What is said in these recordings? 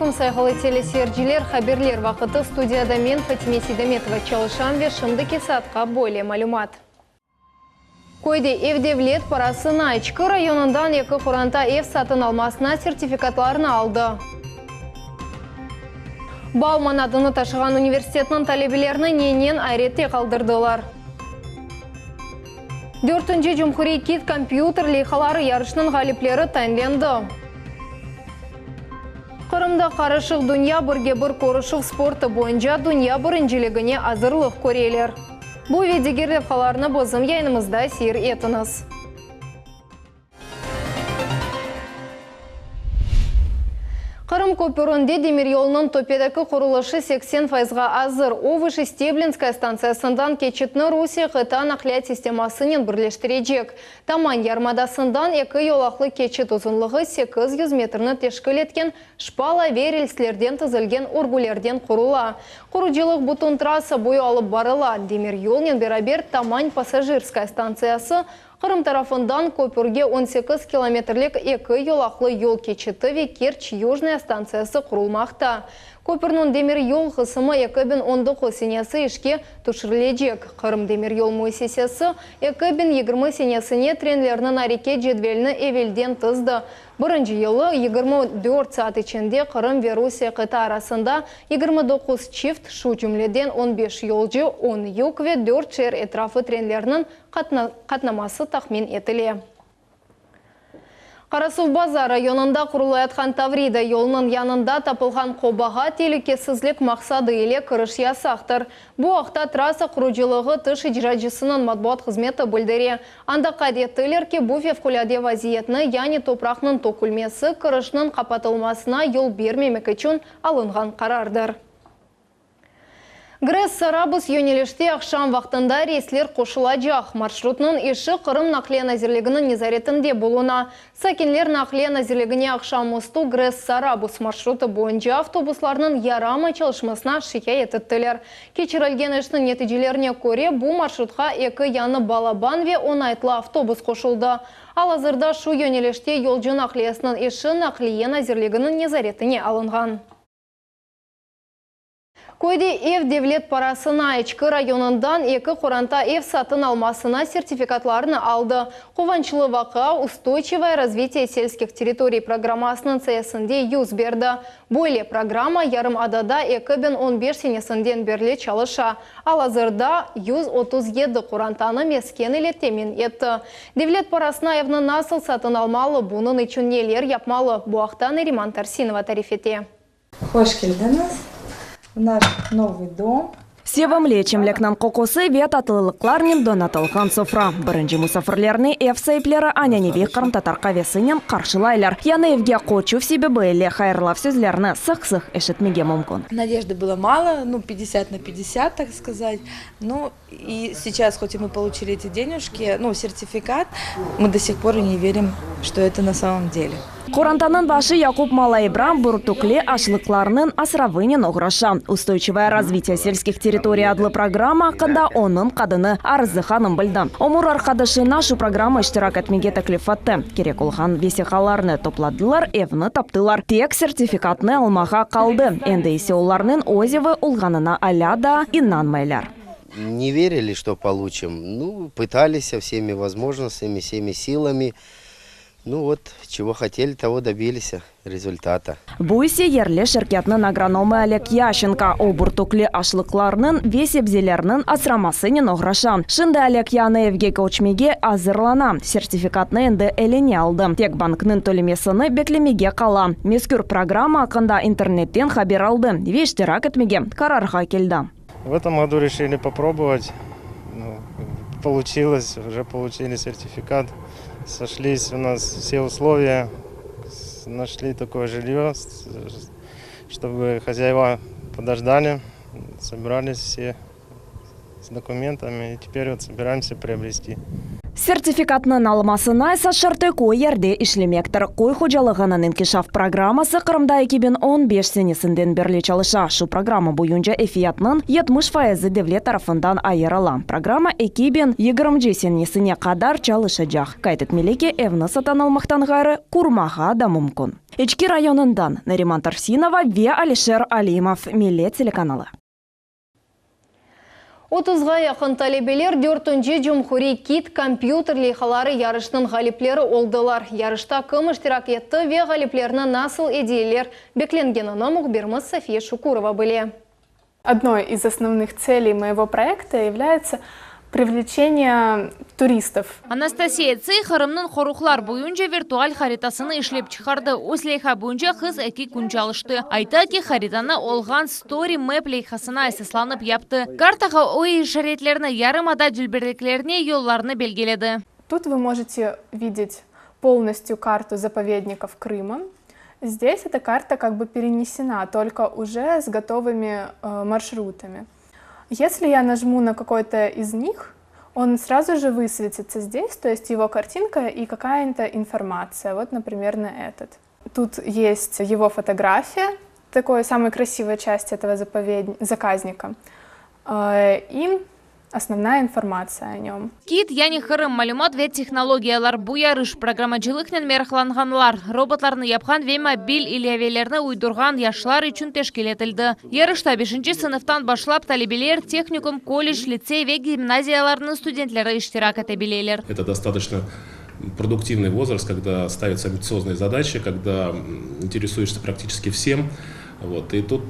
aleyküm, sayğılı teleseyirciler! Haberler vaqıtı, studiyada men, Fatime Seydametova, çalışam ve şimdiki saatqa böyle malümat. Köyde ev devlet parasına, İçki rayonından eki qoranta ev satın almasına sertifikatlarnı aldı. Bauman adını taşığan universitetniñ talebelerini nenen ayrette qaldırdılar? Dörtünci cumhuriy KİT kompyuter leyhaları yarışınıñ ğalipleri tayinlendi. Qırımda qarışıq dünya birge-bir körüşüv sportı boyunca dünya birinciligine azırlıq köreler. Bu ve diger levhalarnı bizim yayınımızda seyir etiñiz. Qırım köpürinde demiryolnıñ töpedeki qurulışı 80 fayızğa azır. O, Vışesteblinskaya stantsiyasından keçitni Rusiye qıta naqliyat sistemasınen birleştirecek. Taman yarımadasından eki yolaqlı keçit uzunlığı 800 metrni teşkil etken şpala ve relslerden tizilgen örgülerden qurula. Qurucılıq bütün trassa boyu alıp barıla. Demiryolnen beraber Taman Passajirskaya stantsiyası Qırım tarafından köpürge 18 kilometrlik eki yolaqlı yol keçiti ve Kerç Yujnaya stantsiyası qurulmaqta. Köpürniñ demir yol qısımı 2019 senesi işke tüşürilecek. Qırım demiryol müessisesi 2020 senesine trenlerniñ areket cedvelini evelden tizdi. Birinci yılı 24 saat içinde Qırım ve Rusiye qıta arasında 29 çift, şu cümleden 15 yolcu, on yük ve dört şeer etrafı trenlerniñ qatnaması tahmin etile. Qarasuvbazar rayonında qurulayatqan Tavrida yolunıñ yanında tapılğan qobağa telükesizlik maqsadı ile kiriş yasaqtır. Bu aqta trassa qurucılığı tış icracısınıñ matbuat hızmeti bildire. Anda qayd ettiler ki, bu fevqulâde vaziyetni, yani topraqnıñ tökülmesi, kirişniñ qapatılmasına yol bermemek içün alınğan qarardır. GRES Sarabuz yönelişte aqşam vaqtında reysler qoşulacaq. Marşrutnıñ işi Qırım Naqliye nazirliginiñ nezaretinde buluna. Sakinler Naqliye nazirligine aqşam üstü GRES Sarabuz marşrutı boyunca avtobuslarnıñ yaramay çalışmasına şikâyet ettiler. Keçirilgen işniñ neticelerine köre, bu marşrutqa eki yañı balaban ve oñaytlı avtobus qoşuldı. Al-azırda şu yönelişte yolcu naqliyesiniñ işi Naqliye nazirliginiñ nezaretine alınğan. Köyde ev devlet parasına, İçki rayonından eki qoranta ev satın almasına sertifikatlarnı aldı. Quvançlı vaqia Ustoyçivoye razvitiye selskih territoriy programmasınıñ sayesinde yüz berdi. Böyle programma yarımadada 2015 senesinden berli çalışa. Al-azırda 137 qorantanı mesken ile temin etti. Devlet parasına evni nasıl satın almalı, bunıñ içün neler yapmalı, bu aqta Neriman Tarsinova tarif ete. Hoş keldiñiz в наш новый dom. Sevimli içimlikniñ qoqusı ve tatlılıqlarnen donatılğan sofra. Birinci musafirlerni ev saipleri ananeviy qırımtatar qavesinen qarşılaylar. Yañı evge köçüv sebebi ile hayırlav sözlerini sıq-sıq eşitmege mümkün. Надежды было мало, ну, пятьдесят на пятьдесят, так сказать. Ну, и сейчас, хоть и мы получили эти денежки, ну, сертификат, мы до сих пор и не верим, что это на самом деле. Qorantanıñ başı Yaqub Malaibram bürtükli aşlıqlarnıñ asravınen oğraşa. Ustoyçivoye razvitiye selskih territoriy adlı programma aqqında onıñ qadını Arzı hanım bildi. Ömür arqadaşına şu programma iştirak etmege teklif etti. Kerek olğan vesiqalarnı topladılar, evni taptılar, tek sertifikatnı almağa qaldı. Endi ise olarnıñ öz evi olğanına alâ daa inanmaylar. Ne verili, что получим. Ну, пытались всеми возможностями, всеми силами. Ну вот, чего хотели, того добились результата. Bu ise yerli şirketniñ agronomı Oleg Yaşenko. O, bürtükli aşlıqlarnıñ ve sebzelerniñ asramasınen oğraşa. Şimdi Oleg yañı evge köçmege azırlana, sertifikatnı endi eline aldı, tek banknıñ tölemesini beklemege qala. Mezkür programma aqqında internetten haber aldı ve iştirak etmege qararğa keldi. В этом году решили попробовать. Ну, получилось, уже получили сертификат. Сошлись у нас все условия, нашли такое жилье, чтобы хозяева подождали, собрались все с документами и теперь вот собираемся приобрести. Sertifikatnıñ alınmasına esas şartı köy yerde işlemektir. Köy hocalığınıñ inkişaf programması Qırımda 2015 senesinden berli çalışa. Şu programma boyunca efiyatnıñ 70 fayızı devlet tarafından ayırıla. Programma 2020 senesine qadar çalışacaq. Qayd etmeli ki, evni satın almaqtan ğayrı, qurmağa da mümkün. İçki rayonından Nariman Tarsinova ve Alişer Alimov, Millet telekanalı. 30-ğa yaqın talebeler dörtünci Cumhuriy KIT kompyuter leyhaları yarışınıñ ğalipleri oldılar. Yarışta kim iştirak etti ve ğaliplerni nasıl ediyeler beklengenini mühbirimiz Safiye Şukurova bile. Одной из основных целей моего проекта является привлечение туристов. Анастасия Цей Qırımnıñ qoruqlar boyunca virtual haritasını işlep çıqardı. Öz leyha boyunca qız 2 kün çalıştı. Ayta ki, haritanı olğan Story Map leyhasına esaslanıp yaptı. Kartağa o işaretlerini yarımada dülberliklerine yollarını belgiledi. Тут вы можете видеть полностью карту заповедников Крыма. Здесь эта карта как бы перенесена, только уже с готовыми маршрутами. Если я нажму на какой-то из них, он сразу же высветится здесь, то есть его картинка и какая-то информация. Вот, например, на этот. Тут есть его фотография, такой самой красивой части этого заказника, и основная информация о нем. KIT yani Qırım malümat ve tehnologiyalar bu yarış programmacılıqnen meraqlanğanlar, robotlarnı yapqan ve mobil ilâvelerni uydurğan yaşlar içün teşkil etildi. Yarışta 5 sınıftan başlap talebeler tehnikum, kollec, litsey ve gimnaziyalarınıñ studentleri iştirak ete bileler. Это достаточно продуктивный возраст, когда ставятся амбициозные задачи, когда интересуешься практически всем. Вот. И тут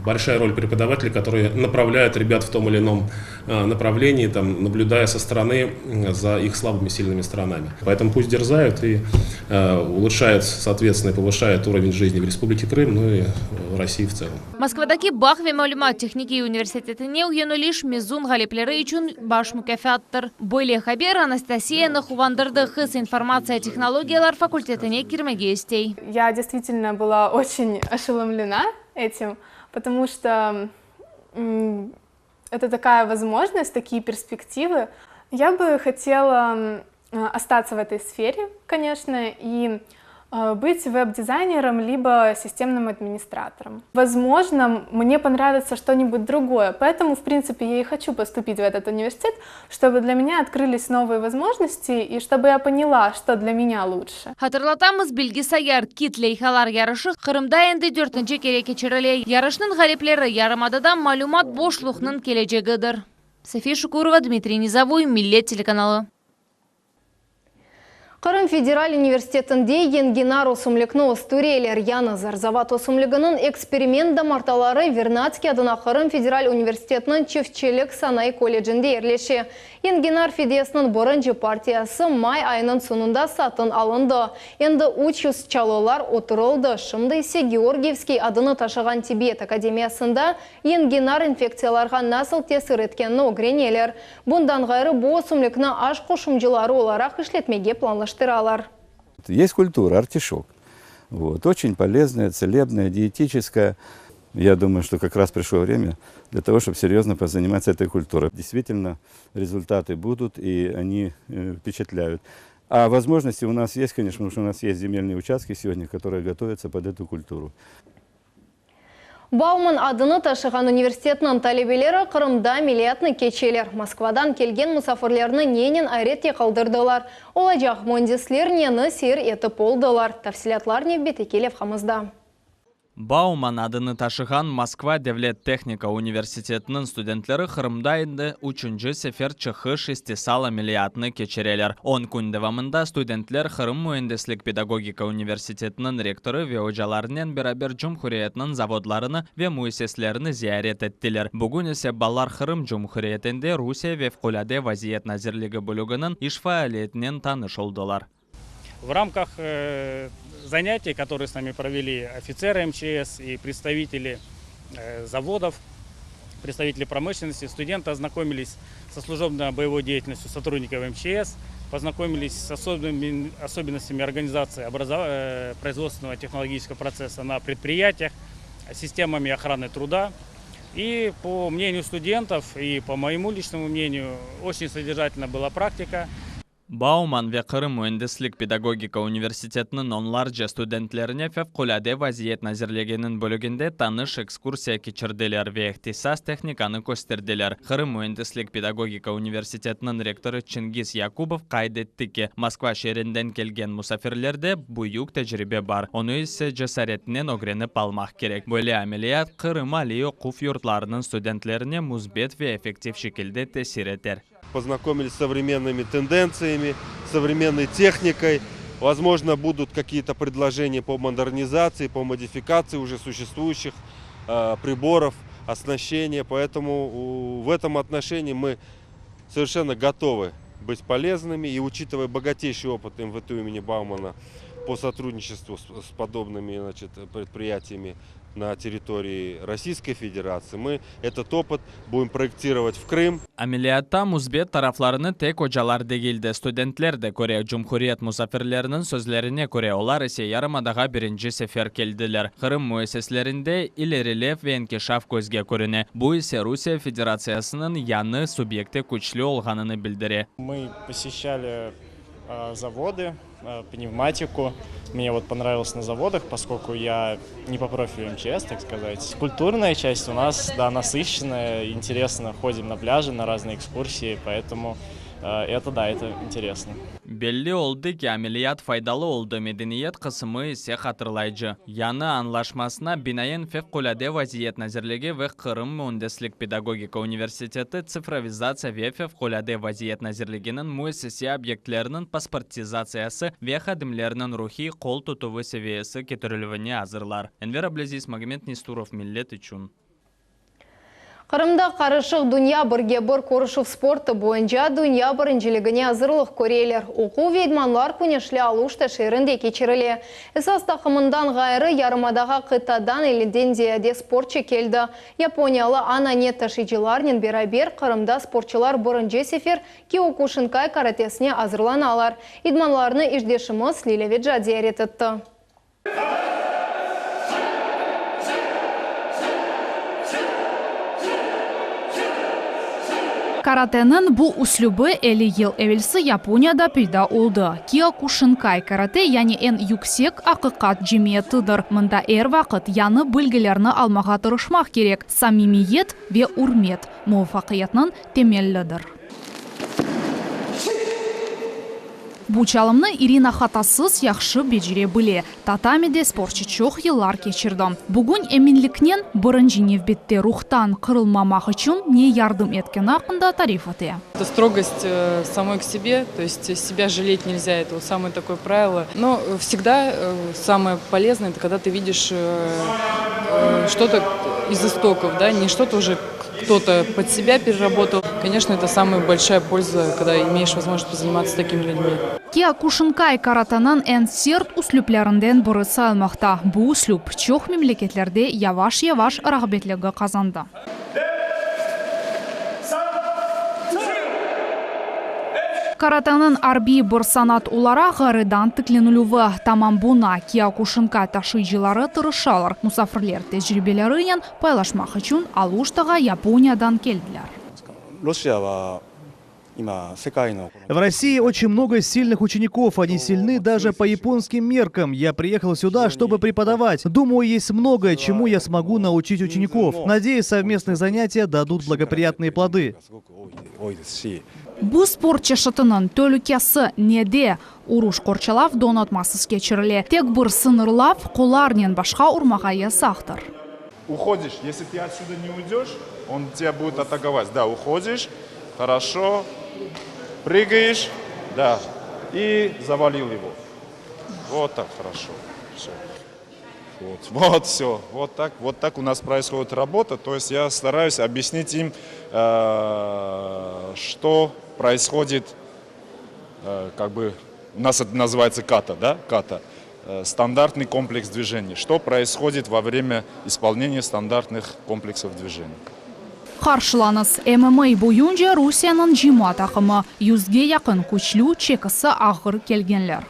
большая роль преподавателей, которые направляют ребят в том или ином направлении, там, наблюдая со стороны за их слабыми и сильными сторонами. Поэтому пусть дерзают и улучшают, соответственно, и повышают уровень жизни в Республике Крым, ну и в России в целом. Moskvadaki Bağ ve malümat tehnikiy universitetine yöneliş mezun ğalipleri içün baş mukâfattır. Böyle haber Anastasiyanı quvandırdı. Qız informatsiya tehnologiyalar fakultetine kirmege istey. Я действительно была очень ошеломлена этим, потому что это такая возможность, такие перспективы. Я бы хотела остаться в этой сфере, конечно, и быть веб-дизайнером либо системным администратором. Возможно, мне понравится что-нибудь другое, поэтому, в принципе, я и хочу поступить в этот университет, чтобы для меня открылись новые возможности и чтобы я поняла, что для меня лучше. Hatırlatamız bilgisayar KIT leyhalar yarışı Qırımda endi dörtünci kere keçirile. Yarışnıñ ğalipleri yarımadada malümat boşluqnıñ kelecegidir. София Шукурова, Дмитрий Низовой, Millet telekanalı. Qırım Federal universitetinde enginar ösümlikni östüreler. Yañı zarzavat ösümliginiñ eksperiment damartaları Vernadskiy adına Qırım Federal universitetiniñ çiftçilik sanayı kollecinde yerleşe. Enginar fidesiniñ birinci partiyası may ayınıñ soñunda satın alındı. Endi 300 çalılar oturtıldı. Şimdi ise Georgiyevskiy adını taşığan Tibbiyet akademiyasında enginar infektsiyalarğa nasıl tesir etkenini ögreneler. Bundan ğayrı bu ösümlikni aş qoşumcıları olaraq işletmege planlaştıralar. Есть культура, артишок. Вот, очень полезная, целебная, диетическая. Я думаю, что как раз пришло время для того, чтобы серьезно позаниматься этой культурой. Действительно, результаты будут, и они впечатляют. А возможности у нас есть, конечно, потому что у нас есть земельные участки сегодня, которые готовятся под эту культуру. Бауман adını taşığan universitetniñ talebeleri Qırımda ameliyatnı keçeler. Moskvadan kelgen musafirlerni nenen ayrette qaldırdılar. Olacaq müendisler neni seyir etip oldılar. Tafsilâtlar nevbetteki levhamızda. Bauman adını taşığan Moskva Devlet Tehnika universitetiniñ studentleri Qırımda endi üçünci sefer çıqış istisal ameliyatını keçireler. 10 kün devamında studentler Qırım Müendislik Pedagogika universitetiniñ rektorı ve ocalarınen beraber Cumhuriyetniñ zavodlarını ve müessiselerini ziyaret ettiler. Bugün ise balalar Qırım Cumhuriyetinde Rusiye Fevqulâde Vaziyet Nazirligi bölüginiñ iş faaliyetinen tanış oldılar. В рамках занятий, которые с нами провели офицеры МЧС и представители заводов, представители промышленности, студенты ознакомились со служебно-боевой деятельностью сотрудников МЧС, познакомились с особенными, особенностями организации производственного технологического процесса на предприятиях, системами охраны труда. И по мнению студентов, и по моему личному мнению, очень содержательна была практика. Bauman ve Qırım müendislik-pedagogika universitetiniñ onlarca studentlerine Fevqulâde vaziyet nazirliginiñ bölüginde tanış ekskursiya keçirdiler ve ihtisas tehnikanı kösterdiler. Qırım müendislik-pedagogika universitetiniñ rektorı Çingiz Yakubov qayd etti ki, Moskva şeerinden kelgen musafirlerde büyük tecribe bar, onı ise cesaretnen ögrenip almaq kerek. Böyle ameliyat Qırım aliy oquv yurtlarınıñ studentlerine müsbet ve effektiv şekilde tesir eter. Познакомились с современными тенденциями, современной техникой. Возможно, будут какие-то предложения по модернизации, по модификации уже существующих приборов, оснащения. Поэтому в этом отношении мы совершенно готовы быть полезными. И учитывая богатейший опыт МВТУ имени Баумана по сотрудничеству с подобными, значит, предприятиями на территории Российской Федерации, мы этот опыт будем проектировать в Крым. Ameliyatta müsbet taraflarını tek ocalar degil de, studentler de köre. Cumhuriyet musafirleriniñ sözlerine köre, olar ise yarımadağa birinci sefer keldiler. Qırım müesseslerinde ilerilev ve inkişaf közge körüne, bu ise Rusiye Federatsiyasınıñ yañı subyekti küçlü olğanını bildire. Мы посещали заводы, пневматику. Мне вот понравилось на заводах, поскольку я не по профилю МЧС, так сказать. Культурная часть у нас, да, насыщенная, интересно, ходим на пляжи, на разные экскурсии, поэтому это, да, это интересно. Belli oldı ki, ameliyat faydalı oldı, medeniyet qısımı ise hatırlayıcı. Yañı añlaşmasına binaen Fevqulâde vaziyet nazirligi ve Qırım müendislik-pedagogika universiteti Tsifrovizatsiya ve fevqulâde vaziyet nazirliginiñ müessise obyektleriniñ pasportizatsiyası ve hadimleriniñ ruhiy qol tutuvı seviyesi ketirilüvine azırlar. Enver Ablâziz, Magomed Nesturov, Millet içün. Qırımda qarışıq dünya birge bir körüşüv sportı boyunca dünya birinciligine azırlıq köreler. Oquv ve idmanlar küneşli Aluşta şeerinde keçirile. Esas taqımından ğayrı, yarımadağa qıtadan elliden ziyade sportçı keldi. Yaponiyalı anane taşıyıcılarnen beraber Qırımda sportçılar birinci sefer Kiokuşinkai karatesine azırlanalar. İdmanlarnı işdeşimiz Lilâ Veca ziyaret etti. Karateniñ bu üslübi 50 yıl evelsi Yaponiyada peyda oldı. Kiokuşinkai karate, yani eñ yüksek aqiqat cemiyetidir. Mında er vaqıt yañı bilgilerni almağa tırışmaq kerek. Samimiyet ve ürmet, muvafaqiyetniñ temellidir. Bu çalımnı İrina hatasız yahşı becere bile. Tatamide sportçı çoq yıllar keçirdi. Bugün eminliknen, birinci nevbette ruhtan qırılmamaq içün ne yardım etkeni aqqında tarif ete. Это строгость самой к себе, то есть себя жалеть нельзя, это вот самое такое правило. Но всегда самое полезное, это когда ты видишь что-то из истоков, да, не что-то уже кто-то под себя переработал. Конечно, это самая большая польза, когда имеешь возможность позаниматься с такими людьми. Kiokušinkai karateniñ eñ sert üslüplerinden biri sayılmaqta. Bu üslüp çoq memleketlerde yavaş-yavaş rağbetligi qazandı. Karateniñ arbiy bir sanat olaraq ğayrıdan tiklenilüvi, tamam buña Kiokušinkai taşıyıcıları tırışalar. Musafirler tecribelerinen paylaşmaq içün Aluştağa Yaponiyadan keldiler. В России очень много сильных учеников. Они сильны даже по японским меркам. Я приехал сюда, чтобы преподавать. Думаю, есть многое, чему я смогу научить учеников. Надеюсь, совместные занятия дадут благоприятные плоды. Bu sport çeşitiniñ telükesi nede? Uruş qorçalav donatmasız keçirile. Tek bir sıñırlav, qollarnen başqa urmağa yasaqtır. Уходишь, если ты отсюда не уйдешь, он тебя будет атаковать. Да, уходишь, хорошо, прыгаешь, да, и завалил его. Вот так хорошо. Все. Вот, вот все. Вот так, вот так у нас происходит работа. То есть я стараюсь объяснить им, э, что происходит, э, как бы, у нас это называется ката, да, ката э, стандартный комплекс движений. Что происходит во время исполнения стандартных комплексов движений. Qarşılañız, MMA boyunca Rusiyeniñ cıyma taqımı, yüzge yaqın küçlü, çekisi ağır kelgenler.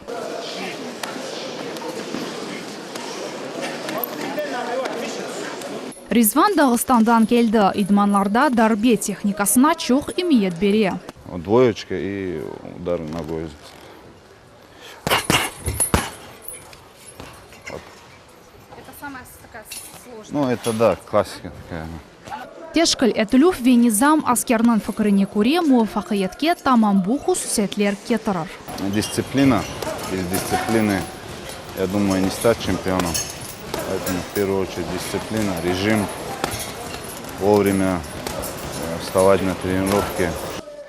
Rizvan Dağıstandan keldi, idmanlarda darbe tehnikasına çoq emiyet bere. Dvoyoçka i udar nogой. Nu, eto da, klassika takaya. Teşkil etilüv ve nizam, askerniñ fikrine köre, muvafaqiyetke tamam bu hususiyetler ketirir. Distsiplina, bez distsipliny, ya dumayu, ne stat çempionom. Poetomu, v pervuyu oçeredь, distsiplina, rejim, vovremya vstavat na trenirovki.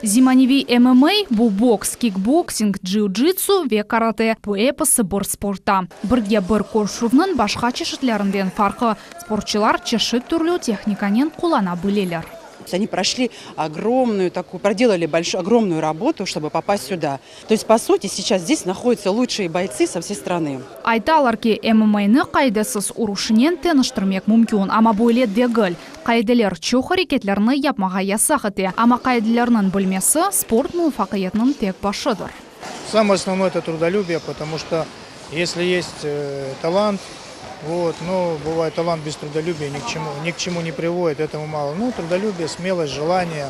Zemaneviy MMA, bu boks, kikboksing, ciu-jitsu ve karate, bu episi bir sportta. Birge bir körüşüvniñ başqa çeşitlerinden farqı, sportçılar çeşit türlü tehnikanen qullana bileler. Oni proşli ogromnuyu takuyu, prodelali bolşuyu, ogromnuyu rabotu, ştoby popast süda. To est, po suti, seyças zdes nahodyatsya luçşie boytsy so vsey strany. Aytalar ki, MMA'nı qaidesiz uruşınen teñiştirmek mümkün, amma böyle degil. Qaideler çoq areketlerni yapmağa yasaq ete, amma qaidelerniñ bilmesi, sport muvafaqiyetiniñ tek başıdır. Самое основное это трудолюбие, потому что если есть талант, вот, но бывает талант без трудолюбия ни к чему, ни к чему не приводит, этому мало. Ну, трудолюбие, смелость, желание,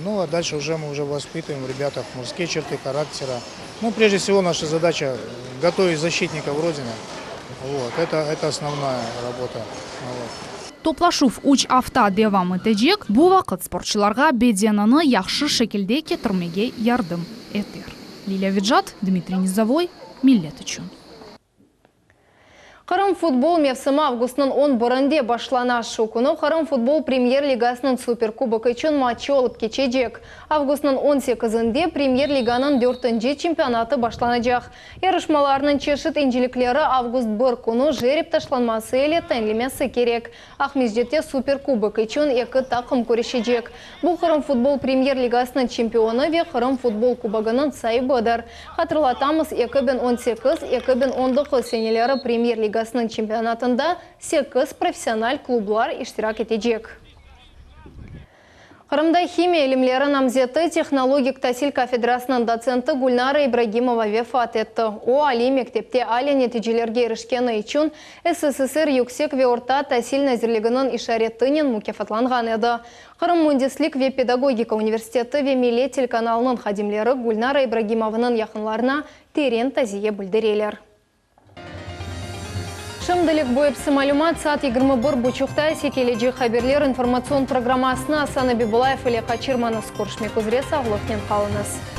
ну, а дальше уже мы уже воспитываем в ребятах мужские черты характера. Ну, прежде всего, наша задача готовить защитников Родины. Вот, это, это основная работа. Вот. Toplaşuv üç afta devam etecek, bu vaqıt sportçılarğa bedenini yahşı şekilde ketirmege yardım eter. Lilâ Vecat, Dmitriy Nizovoy, Millet içün. Qırım futbol mevsimi avgustnıñ on birinde başlana. Şu künü Qırım futbol Premyer-ligasınıñ Superkubokı içün matçı olıp keçecek. Avgustnıñ on sekizinde Premyer-liganıñ dörtünci çempionatı başlanacaq. Yarışmalarnıñ çeşit incelikleri avgust bir künü jerep taşlanması ile tayinlemesi kerek. Aqmescitte Superkubok içün eki taqım küreşecek. Bu Qırım futbol Premyer-ligasınıñ çempionı ve Qırım futbol kubogınıñ saibidir. Hatırlatamız, 2018, 2019 seneleri Premyer-ligasınıñ çempionatında sekiz professional klublar iştirak etecek. Qırımda himiya ilimleri namzeti, tehnologik tasil kafedrasınıñ dotsenti Gülnara İbragimova vefat etti. O, aliy mektepte alâ neticelerge irişkeni içün SSSR Yüksek ve orta tasil nazirliginiñ işaretinen mukâfatlanğan edi. Qırım müendislik ve pedagogika universiteti ve Millet telekanalınıñ hadimleri Gülnara İbragimovanıñ yaqınlarına teren taziye bildireler. Şimdilik bu episi malümat. Saat 21 buçuqta ise kelecek haberler informatsion programmasını Asan Abibulayev ile qaçırmañız. Körüşmek üzre, sağlıqnen qalıñız.